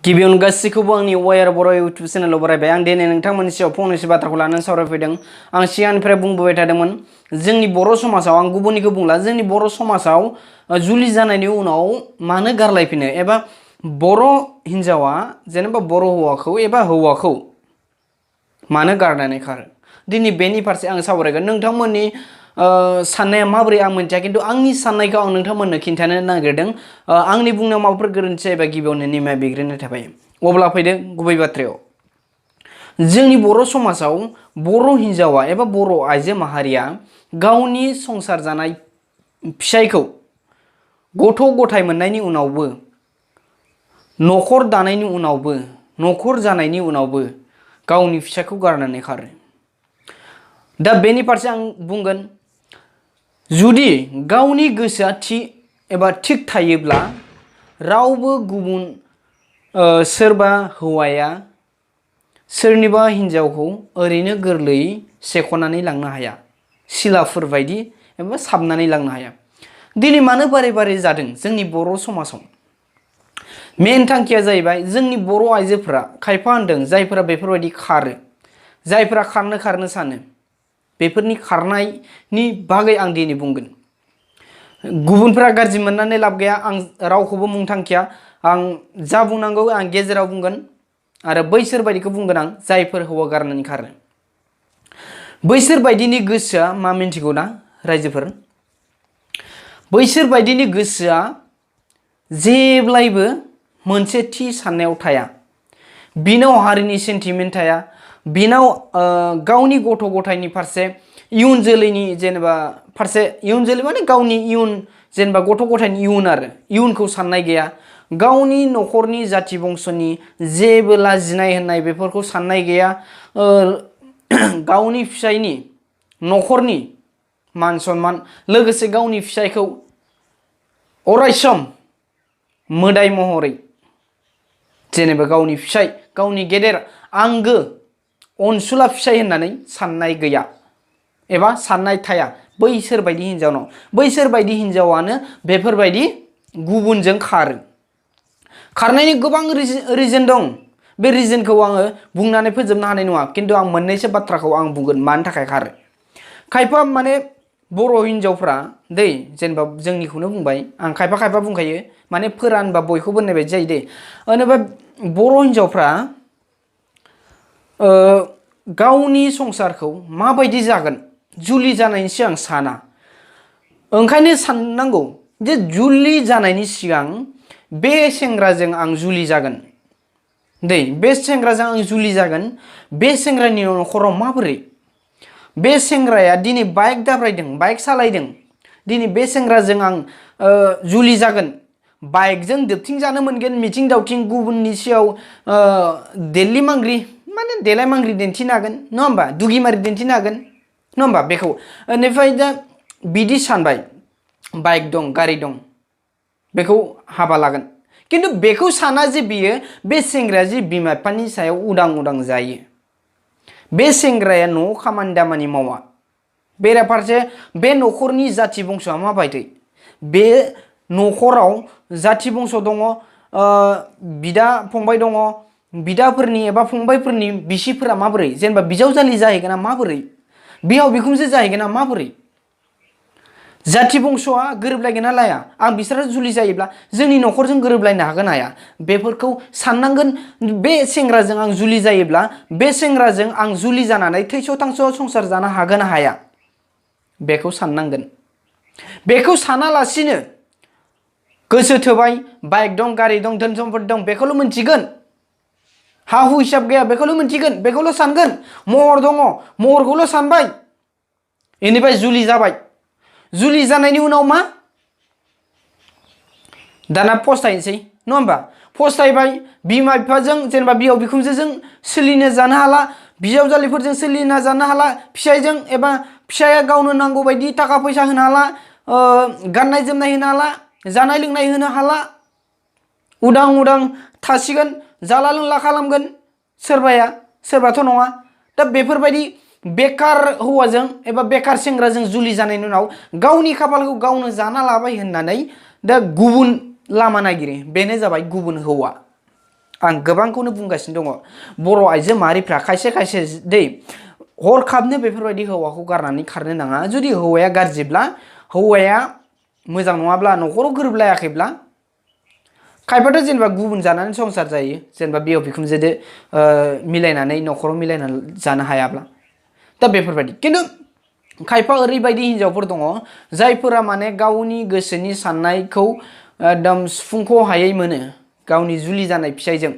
गिबियावनो गासैखौबो आंनि वायर बर' इउटिउब चेनेलाव बरायबाय आं दिनै नोंथांमोननि सायाव फंनैसो बाथ्राखौ लानानै सावरायफैदों आं सिगांनिफ्राय बुंबोबाय थादोंमोन जोंनि बर' समाजाव आं गुबुननिखौ बुंला जोंनि बर' समाजाव जुलि जानायनि उनाव मानो गारलायफिनो एबा बर' हिन्जावा जेनेबा बर' हौवाखौ एबा हौवाखौ मानो गारनानै खारो दिनै बेनि फारसे आं सावरायगोन नोंथांमोननि साननाया माबोरै आं मिन्थिया खिन्थु आंनि साननायखौ आं नोंथांमोननो खिन्थानो नागिरदों आंनि बुंनायाव माबाफोर गोरोन्थि जायोबा गिबियावनो निमाहा बिग्रोनाय थाबाय अब्ला फैदो गुबै बाथ्रायाव जोंनि बर' समाजाव बर' हिन्जावा एबा बर' आइजो माहारिया गावनि संसार जानाय फिसायखौ गथ' गथाय मोननायनि उनावबो न'खर दानायनि उनावबो न'खर जानायनि उनावबो गावनि फिसायखौ गारनानै खारो दा बेनि फारसे आं बुंगोन जुदि गावनि गोसोआ थि एबा थिग थायोब्ला रावबो गुबुन सोरबा हौवाया सोरनिबा हिन्जावखौ ओरैनो गोरलैयै सेख'नानै लांनो हाया सिलाफोर बायदि एबा साबनानै लांनो हाया दिनै मानो बारे बारे जादों जोंनि बर' समाजाव मेन थांखिया जाहैबाय जोंनि बर' आइजोफोरा खायफा होनदों जायफोरा बेफोरबायदि खारो जायफोरा खारनो सानो बेफोरनि खारनायनि बागै आं दिनै बुंगोन गुबुनफोरा गाज्रि मोननानै लाब गैया आं रावखौबो मुं थांखिया आं जा बुंनांगौ आं गेजेराव बुंगोन आरो बैसोर बायदिखौ बुंगोन आं जायफोर हौवा गारनानै खारो बैसोर बायदिनि गोसोआ मा मिन्थिगौ ना रायजोफोर बैसोर बायदिनि गोसोआ जेब्लायबो मोनसे थि साननायाव थाया बिनाव हारिनि सेन्टिमेन्ट थाया बिनाव गावनि गथ' गथायनि फारसे इयुन जोलैनि जेनेबा फारसे इयुन जोलै माने गावनि इयुन जेनेबा गथ' गथायनि इयुन आरो इयुनखौ साननाय गैया गावनि न'खरनि जाथि बंस'नि जेबो लाजिनाय होननाय बेफोरखौ साननाय गैया गावनि फिसायनि न'खरनि मान सन्मान लोगोसे गावनि फिसायखौ अरायसम मोदाय महरै जेनेबा गावनि फिसाय गावनि गेदेर आंगो अनसुला फिसाय होननानै साननाय गैया एबा साननाय थाया बैसोर बायदि हिन्जावनाव बैसोर बायदि हिन्जावानो बेफोरबायदि गुबुनजों खारनायनि गोबां रिजन दं बे रिजनखौ आङो बुंनानै फोजोबनो हानाय नङा खिन्थु आं मोननैसो बाथ्राखौ आं बुंगोन मानि थाखाय खारो खायफा माने बर' हिन्जावफ्रा दै जेनेबा जोंनिखौनो बुंबाय आं खायफा बुंखायो माने फोरानबा बयखौबो होननाय बायदि जायो दे जेनेबा बर' हिन्जावफ्रा गावनि संसारखौ माबायदि जागोन जुलि जानायनि सिगां साना ओंखायनो साननांगौ जे जुलि जानायनि सिगां बे सेंग्राजों आं जुलि जागोन दै बे सेंग्राजों आं जुलि जागोन बे सेंग्रानि न'खराव माबोरै बे सेंग्राया दिनै बाइक दाब्रायदों बाइक सालायदों दिनै बे सेंग्राजों आं जुलि जागोन बाइकजों दोबथिं जानो मोनगोन मिथिं दावथिं गुबुननि सायाव देल्लि मांग्रि माने देलाय मांग्रि दिन्थिनो हागोन नङा होमबा दुगिमारि दिन्थिनो हागोन नङा होमबा बेखौ बेनिफ्राय दा बिदि सानबाय बाइक दं गारि दं बेखौ हाबा लागोन खिन्थु बेखौ साना जे बियो बे सेंग्राया जे बिमा बिफानि सायाव उदां जायो बे सेंग्राया न'आव खामानि दामानि मावा बेराफारसे बे न'खरनि जाथि बंस'आ माबायदि बे न'खराव जाथि बंस' दङ बिदा फंबाय दङ बिदाफोरनि एबा फंबायफोरनि बिसिफोरा माबोरै जेनेबा बिजावजालि जाहैगोना माबोरै बिहाव बिखुनजो जाहैगोना माबोरै जाथि बंस'आ गोरोबलायगोन ना लाया आं बिसोरो जुलि जायोब्ला जोंनि न'खरजों गोरोबलायनो हागोन हाया बेफोरखौ साननांगोन बे सेंग्राजों आं जुलि जायोब्ला बे सेंग्राजों आं जुलि जानानै थैस' थांस' संसार जानो हागोन ना हाया बेखौ साननांगोन बेखौ सानालासिनो गोसो थोबाय बाइक दं गारि दं धोन सम्पति दं बेखौल' मोनथिगोन हा हु हिसाब गैया बेखौल' मोनथिगोन बेखौल' सानगोन महर दङ महरखौल' सानबाय बेनिफ्राय जुलि जाबाय जुलि जानायनि उनाव मा दाना फस्थायनोसै नङा होमबा फस्थायबाय बिमा बिफाजों जेनेबा बिहाव बिखुनजोजों सोलिनो जानो हाला बिजावजालिफोरजों सोलिना जानो हाला फिसायजों एबा फिसाया गावनो नांगौ बायदि थाखा फैसा होनो हाला गाननाय जोमनाय होनो हाला जानाय लोंनाय होनो हाला उदां थासिगोन जाला लोंला खालामगोन सोरबाया सोरबाथ' नङा दा बेफोरबायदि बेकार हौवाजों एबा बेकार सेंग्राजों जुलि जानायनि उनाव गावनि खाफालखौ गावनो जाना लाबाय होननानै दा गुबुन लामा नागिरो बेनो जाबाय गुबुन हौवा आं गोबांखौनो बुंगासिनो दङ बर' आइजो माहारिफ्रा खायसे खायसे दै हरखाबनो बेफोरबायदि हौवाखौ गारनानै खारनो नाङा जुदि हौवाया गाज्रिब्ला हौवाया मोजां नङाब्ला न'खराव गोरोबलायाखैब्ला खायफाथ' जेनेबा गुबुन जानानै संसार जायो जेनेबा बिहाव बिखुनजोदो मिलायनानै न'खराव मिलायनानै जानो हायाब्ला दा बेफोरबायदि खिन्थु खायफा ओरैबायदि हिनजावफोर दङ जायफोरा माने गावनि गोसोनि साननायखौ एकदम सुफुंख' हायै मोनो गावनि जुलि जानाय फिसायजों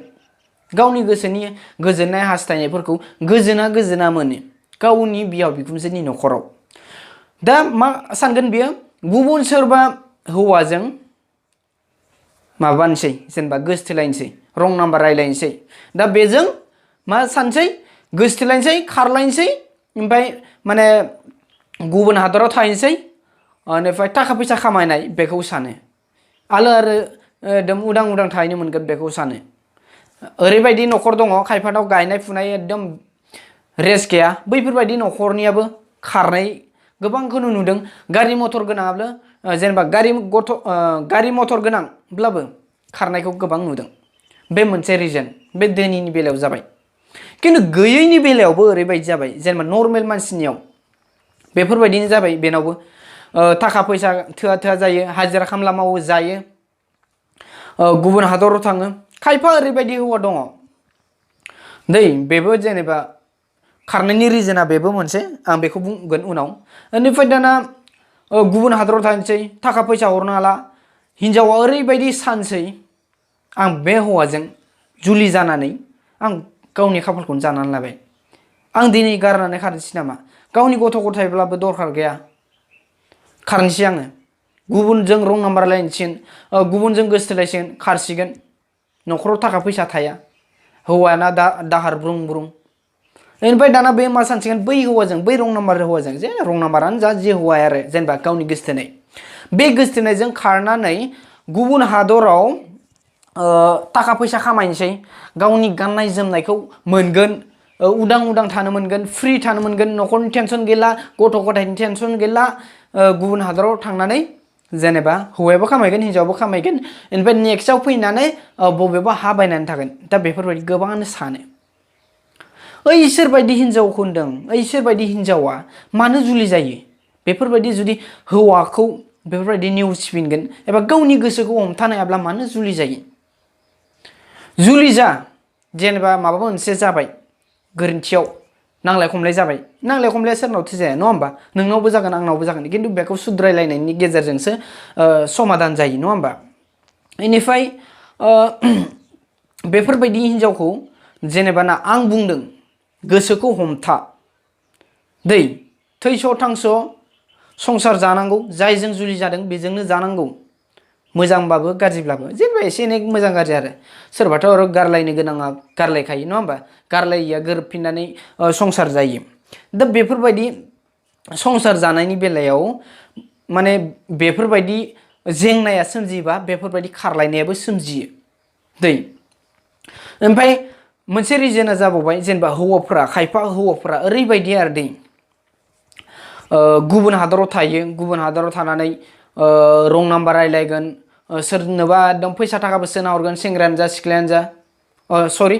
गावनि गोसोनि गोजोननाय हास्थायनायफोरखौ गोजोना मोनो गावनि बिहाव बिखुनजोनि न'खराव दा मा सानगोन बियो गुबुन सोरबा हौवाजों माबानोसै जेनेबा गोसथोलायनोसै रं नाम्बार रायलायनोसै दा बेजों मा सानसै गोसथोलायनोसै खारलायनोसै ओमफ्राय माने गुबुन हादराव थाहैनोसै ओमफ्राय थाखा फैसा खामायनाय बेखौ सानो आरो एकदम उदां थाहैनो मोनगोन बेखौ सानो ओरैबायदि न'खर दङ खायफानाव गायनाय फुनाय एकदम रेस्ट गैया बैफोरबायदि न'खरनियाबो खारनाय गोबांखौनो नुदों गारि मथर गोनाङाब्ला जेनेबा गारि मथर गोनांब्लाबो खारनायखौ गोबां नुदों बे मोनसे रिजन बे धोनिनि बेलायाव जाबाय खिन्थु गैयैनि बेलायावबो ओरैबायदि जाबाय जेनेबा नर्मेल मानसिनियाव बेफोरबायदिनो जाबाय बेनावबो थाखा फैसा थोआ जायो हाजिरा खामला मावो जायो गुबुन हादराव थाङो खायफा ओरैबायदि हौवा दङ दै बेबो जेनेबा खारनायनि रिजोना बेबो मोनसे आं बेखौ बुंगोन उनाव बेनिफ्राय दाना गुबुन हादराव थांसै थाखा फैसा हरनो हाला हिनजावा ओरैबायदि सानसै आं बे हौवाजों जुलि जानानै आं गावनि खाफालखौनो जानानै लाबाय आं दिनै गारनानै खारनोसै नामा गावनि गथ' गथायब्लाबो दरखार गैया खारनोसै आङो गुबुनजों रं नाम्बार लायनोसिगोन गुबुनजों गोसथोलायसिगोन खारसिगोन न'खराव थाखा फैसा थाया हौवाना दाहार ब्रुं बेनिफ्राय दाना बे मा सानसिगोन बै हौवाजों बै रं नाम्बार हौवाजों जे रं नाम्बारानो जा जे हौवा आरो जेनेबा गावनि गोसथोनाय बे गोसथोनायजों खारनानै गुबुन हादराव थाखा फैसा खामायनोसै गावनि गाननाय जोमनायखौ मोनगोन उदां थानो मोनगोन फ्रि थानो मोनगोन न'खरनि टेनसन गैला गथ' गथायनि टेनसन गैला गुबुन हादराव थांनानै जेनेबा हौवायाबो खामायगोन हिनजावाबो खामायगोन ओमफ्राय नेक्स्टआव फैनानै बबेबा हा बायनानै थागोन दा बेफोरबायदि गोबाङानो सानो ओइसोरबायदि हिनजावखौ होनदों ओइसोरबायदि हिनजावा मानो जुलि जायो बेफोरबायदि जुदि हौवाखौ बेफोरबायदि नेवसिफिनगोन एबा गावनि गोसोखौ हमथानो हायाब्ला मानो जुलि जायो जुलि जा जेनेबा माबा मोनसे जाबाय गोरोन्थियाव नांलाय खमलाय जाबाय नांलाय खमलाया सोरनावथो जाया नङा होमबा नोंनावबो जागोन आंनावबो जागोन खिन्थु बेखौ सुद्रायलायनायनि गेजेरजोंसो समाधान जायो नङा होमबा बेनिफ्राय बेफोरबायदि हिनजावखौ जेनेबा ना आं बुंदों गोसोखौ हमथा दै थैस' थांस' संसार जानांगौ जायजों जुलि जादों बेजोंनो जानांगौ मोजांबाबो गाज्रिब्लाबो जेनेबा एसे एनै मोजां गाज्रि आरो सोरबाथ' आरो गारलायनो गोनाङा गारलायखायो नङा होमबा गारलायिया गोरोबफिननानै संसार जायो दा बेफोरबायदि संसार जानायनि बेलायाव माने बेफोरबायदि जेंनाया सोमजियोबा बेफोरबायदि खारलायनायाबो सोमजियो दै ओमफ्राय मोनसे रिजोना जाबावबाय जेनेबा हौवाफोरा खायफा हौवाफोरा ओरैबायदि आरो दै गुबुन हादराव थायो गुबुन हादराव थानानै रं नाम्बार रायलायगोन सोरनोबा एकदम फैसा थाखाबो सोना हरगोन सेंग्रायानो जा सिख्लायानो जा सरि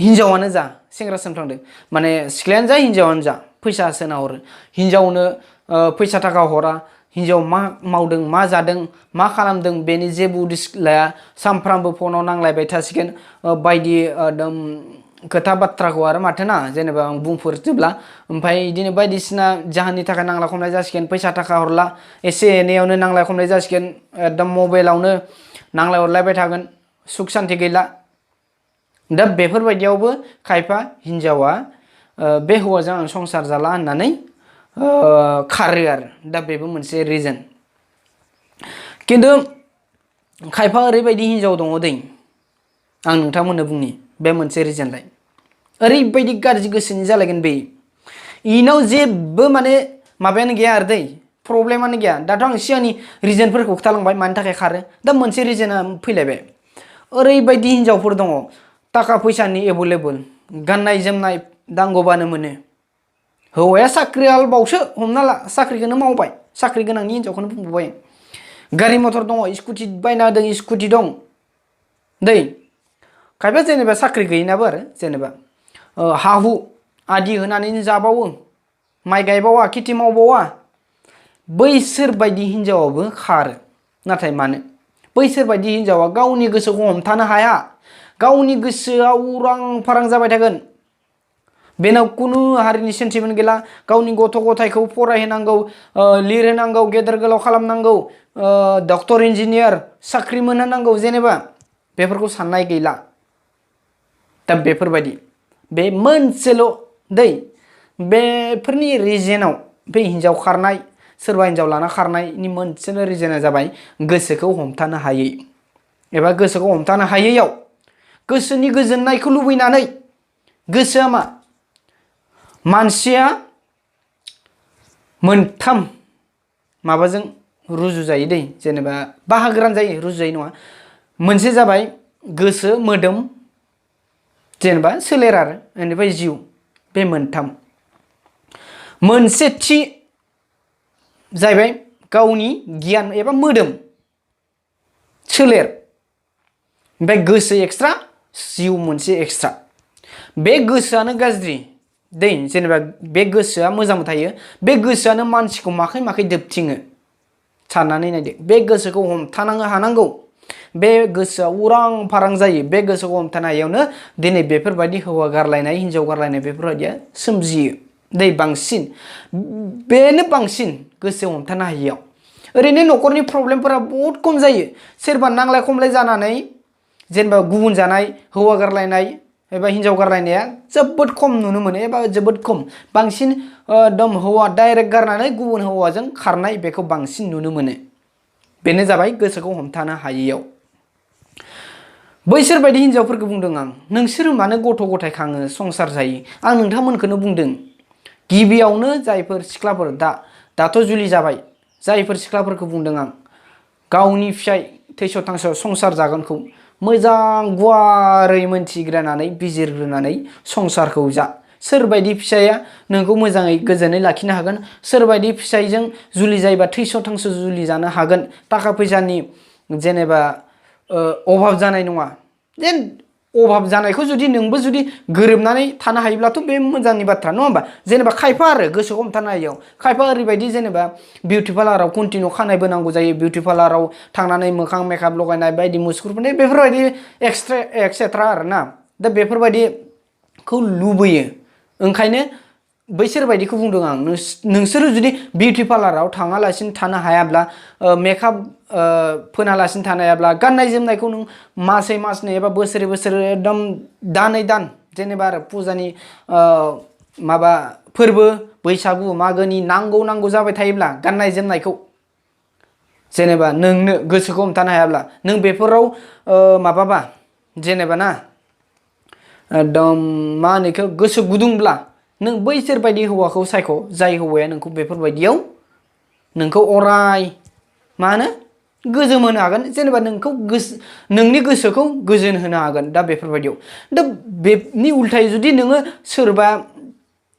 हिनजावानो जा सेंग्रा सोंफ्लांदों माने सिख्लायानो जा हिनजावानो जा फैसा सोना हरो हिनजावनो फैसा थाखा हरा हिनजाव मा मावदों मा जादों मा खालामदों बेनि जेबो उदिस लाया सानफ्रामबो फनाव नांलायबाय थासिगोन बायदि एकदम खोथा बाथ्राखौ आरो माथो ना जेनेबा आं बुंफोरजोबला ओमफ्राय बिदिनो बायदिसिना जाहोननि थाखाय नांलाय खमलाय जासिगोन फैसा थाखा हरला एसे एनैयावनो नांलाय खमलाय जासिगोन एकदम मबाइलावनो नांलाय हरलायबाय थागोन सुख सान्ति गैला दा बेफोरबायदियावबो खायफा हिनजावा बे हौवाजों आं संसार जाला होननानै खारो आरो दा बेबो मोनसे रिजन खिन्थु खायफा ओरैबायदि हिनजाव दङ दै आं नोंथांमोननो बुंनि बे मोनसे रिजनलाय ओरैबायदि गाज्रि गोसोनि जालायगोन बे इनाव जेबो माने माबायानो गैया आरो दै प्रब्लेमानो गैया दाथ' आं सिगांनि रिजनफोरखौ खिथालांबाय मानि थाखाय खारो दा मोनसे रिजना फैलायबाय ओरैबायदि हिनजावफोर दङ थाखा फैसानि एभेलेबल गाननाय जोमनाय दांगौबानो मोनो हौवाया साख्रियालबावसो हमना ला साख्रिखौनो मावबाय साख्रि गोनांनि हिनजावखौनो बुंबाय गारि मथर दङ स्कुटि बायना होदों स्कुटि दं दै खायफा जेनेबा साख्रि गैयिनाबो आरो जेनेबा हा हु आदि होनानैनो जाबावो माइ गायबावा खेथि मावबावा बैसोर बायदि हिनजावाबो खारो नाथाय मानो बैसोर बायदि हिनजावा गावनि गोसोखौ हमथानो हाया गावनि गोसोआ उरां फारां जाबाय थागोन बेनाव कुनु हारिनि सेन्टिमेन्ट गैला गावनि गथ' गथायखौ फरायहोनांगौ लिरहोनांगौ गेदेर गोलाव खालामनांगौ डक्टर इन्जिनियार साख्रि मोनहोनांगौ जेनेबा बेफोरखौ साननाय गैला दा बेफोरबायदि बे मोनसेल' दै बेफोरनि रिजनाव बे हिनजाव खारनाय सोरबा हिनजाव लाना खारनायनि मोनसेल' रिजना जाबाय गोसोखौ हमथानो हायै एबा गोसोखौ हमथानो हायैयाव गोसोनि गोजोननायखौ लुबैनानै गोसोआ मा मानसिया मोनथाम माबाजों रुजुजायो दै जेनेबा बाहागो रानजायो रुजुजायो नङा मोनसे जाबाय गोसो मोदोम जेनेबा सोलेर आरो बेनिफ्राय जिउ बे मोनथाम मोनसे थि जाहैबाय गावनि गियान एबा मोदोम सोलेर ओमफ्राय गोसो एक्सट्रा जिउ मोनसे एक्सट्रा बे गोसोआनो गाज्रि दै जेनेबा बे गोसोआ मोजांबो थायो बे गोसोआनो मानसिखौ माखै माखै दोबथिङो साननानै नायदो बे गोसोखौ हमथानो हानांगौ बे गोसोआ उरां फारां जायो बे गोसोखौ हमथानो हायैयावनो दिनै बेफोरबायदि हौवा गारलायनाय हिनजाव गारलायनाय बेफोरबायदिया सोमजियो दै बांसिन बेनो बांसिन गोसो हमथानो हायैयाव ओरैनो न'खरनि प्रब्लेमफोरा बहुत खम जायो सोरबा नांलाय खमलाय जानानै जेनेबा गुबुन जानाय हौवा गारलायनाय एबा हिनजाव गारलायनाया जोबोद खम नुनो मोनो एबा जोबोद खम बांसिन एकदम हौवा डाइरेक्ट गारनानै गुबुन हौवाजों खारनाय बेखौ बांसिन नुनो मोनो बेनो जाबाय गोसोखौ हमथानो हायैयाव बैसोर बायदि हिनजावफोरखौ बुंदों आं नोंसोर मानो गथ' गथाय खाङो संसार जायो आं नोंथांमोनखौनो बुंदों गिबियावनो जायफोर सिख्लाफोर दाथ' जुलि जाबाय जायफोर सिख्लाफोरखौ बुंदों आं गावनि फिसाय थैस' थांस' संसार जागोनखौ मोजां गुवारै मोनथिग्रोनानै बिजिरग्रोनानै संसारखौ जा सोरबायदि फिसाया नोंखौ मोजाङै गोजोनै लाखिनो हागोन सोरबायदि फिसायजों जुलि जायोबा थैस' थांस' जुलि जानो हागोन थाखा फैसानि जेनेबा अभाब जानाय नङा जेन अभाब जानायखौ जुदि नोंबो जुदि गोरोबनानै थानो हायोब्लाथ' बे मोजांनि बाथ्रा नङा होमबा जेनेबा खायफा आरो गोसोखौ हमथानो हायैयाव खायफा ओरैबायदि जेनेबा बिउटि पार्लाराव कन्टिनिउ खानायबो नांगौ जायो बिउटि पार्लाराव थांनानै मोखां मेकआप लगायनाय बायदि मुसुगुरफोरनाय बेफोरबायदि एक्सेट्रा आरो ना दा बेफोरबायदिखौ लुबैयो ओंखायनो बैसोर बायदिखौ बुंदों आं नोंसोरो जुदि बिउटि पार्लाराव थाङालासिनो थानो हायाब्ला मेकआप फोनालासिनो थानो हायाब्ला गाननाय जोमनायखौ नों मासै मासनै एबा बोसोरे बोसोरे एकदम दानै दान जेनेबा आरो फुजानि माबा फोरबो बैसागु मागोनि नांगौ जाबाय थायोब्ला गाननाय जोमनायखौ जेनेबा नोंनो गोसोखौ हमथानो हायाब्ला नों बेफोराव माबाबा जेनेबा ना एकदम मा होनो बेखौ गोसो गुदुंब्ला नों बैसोर बायदि हौवाखौ सायख' जाय हौवाया नोंखौ बेफोरबायदियाव नोंखौ अराय मा होनो गोजोन होनो हागोन जेनेबा नोंनि गोसोखौ गोजोन होनो हागोन दा बेफोरबायदियाव दा बेनि उल्थायै जुदि नोङो सोरबा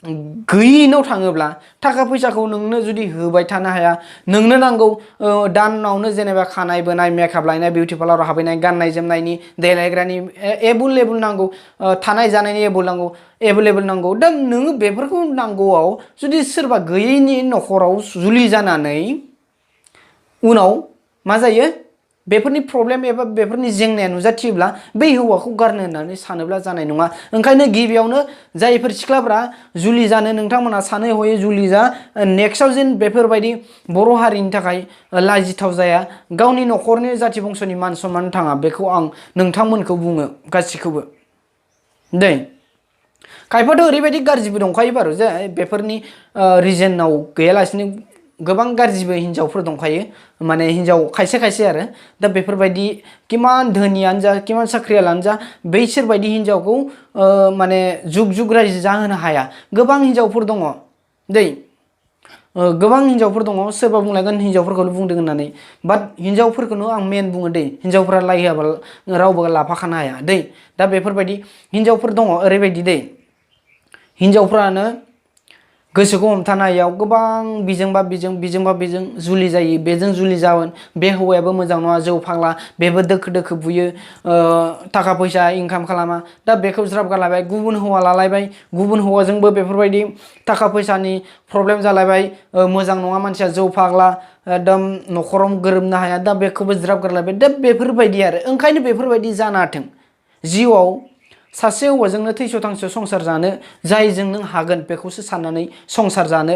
गैयिनाव थाङोब्ला थाखा फैसाखौ नोंनो जुदि होबाय थानो हाया नोंनो नांगौ दानावनो जेनेबा खानाय बोनाय मेकआप लायनाय बिउटि पार्लाराव हाबैनाय गाननाय जोमनायनि देलायग्रानि एभेलेबल नांगौ थानाय जानायनि एभेलेबल नांगौ दा नोङो बेफोरखौ नांगौआव जुदि सोरबा गैयैनि न'खराव जुलि जानानै उनाव मा जायो बेफोरनि प्रब्लेम एबा बेफोरनि जेंनाया नुजाथियोब्ला बै हौवाखौ गारनो होननानै सानोब्ला जानाय नङा ओंखायनो गिबियावनो जायफोर सिख्लाफ्रा जुलि जानो नोंथांमोना सानै हयै जुलि जा नेक्स्टआव जेन बेफोरबायदि बर' हारिनि थाखाय लाजिथाव जाया गावनि न'खरनि जाथि बंस'नि मान सनमान थाङा बेखौ आं नोंथांमोनखौ बुङो गासिखौबो दै खायफाथ' ओरैबायदि गाज्रिबो दंखायो बारु जे बेफोरनि रिजनाव गैयालासिनो गोबां गाज्रिबो हिनजावफोर दंखायो माने हिनजाव खायसे आरो दा बेफोरबायदि किमान धोनियानो जा किमान साख्रियालानो जा बैसोर बायदि हिनजावखौ माने जुग रायजो जाहोनो हाया गोबां हिनजावफोर दङ दै गोबां हिनजावफोर दङ सोरबा बुंलायगोन हिनजावफोरखौल' बुंदों होननानै बाट हिनजावफोरखौनो आं मेन बुङो दै हिनजावफोरा लाइ होआबा रावबो लाफाखानो हाया दै दा बेफोरबायदि हिनजावफोर दङ ओरैबायदि दै हिनजावफ्रानो गोसोखौ हमथानायाव गोबां बिजोंबा बिजों जुलि जायो बेजों जुलि जागोन बे हौवायाबो मोजां नङा जौ फाग्ला बेबो दोखो दोखो बुयो थाखा फैसा इनकाम खालामा दा बेखौ ज्राब गारलायबाय गुबुन हौवा लालायबाय गुबुन हौवाजोंबो बेफोरबायदि थाखा फैसानि प्रब्लेम जालायबाय मोजां नङा मानसिया जौ फाग्ला एकदम न'खराव गोरोबनो हाया दा बेखौबो ज्राब गारलायबाय दा बेफोरबायदि आरो ओंखायनो बेफोरबायदि जानाङाथों जिउआव सासे हौवाजोंनो थैस' थांस' संसार जानो जायजों नों हागोन बेखौसो साननानै संसार जानो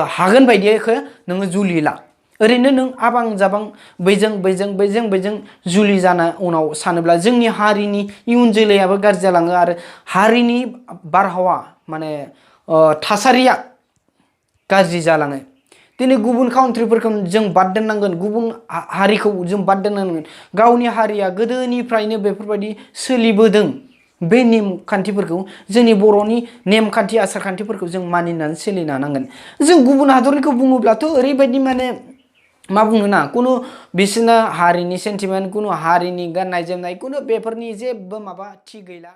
हागोन बायदिखौ नोङो जुलि ला ओरैनो नों आबां जाबां बैजों जुलि जाना उनाव सानोब्ला जोंनि हारिनि इयुन जोलैयाबो गाज्रि जालाङो आरो हारिनि बारहावा माने थासारिया गाज्रि जालाङो दिनै गुबुन काउन्ट्रिफोरखौ जों बाद दोननांगोन गुबुन हारिखौ जों बाद दोननांगोन गावनि हारिया गोदोनिफ्रायनो बेफोरबायदि सोलिबोदों बे नेम खान्थिफोरखौ जोंनि बर'नि नेमखान्थि आसार खान्थिफोरखौ जों मानिनानै सोलिनो नांगोन जों गुबुन हादरनिखौ बुङोब्लाथ' ओरैबायदि माने मा बुंनो ना कुनु बिसोरना हारिनि सेन्टिमेन्ट कुनु हारिनि गाननाय जोमनाय कुनु बेफोरनि जेबो माबा थि गैला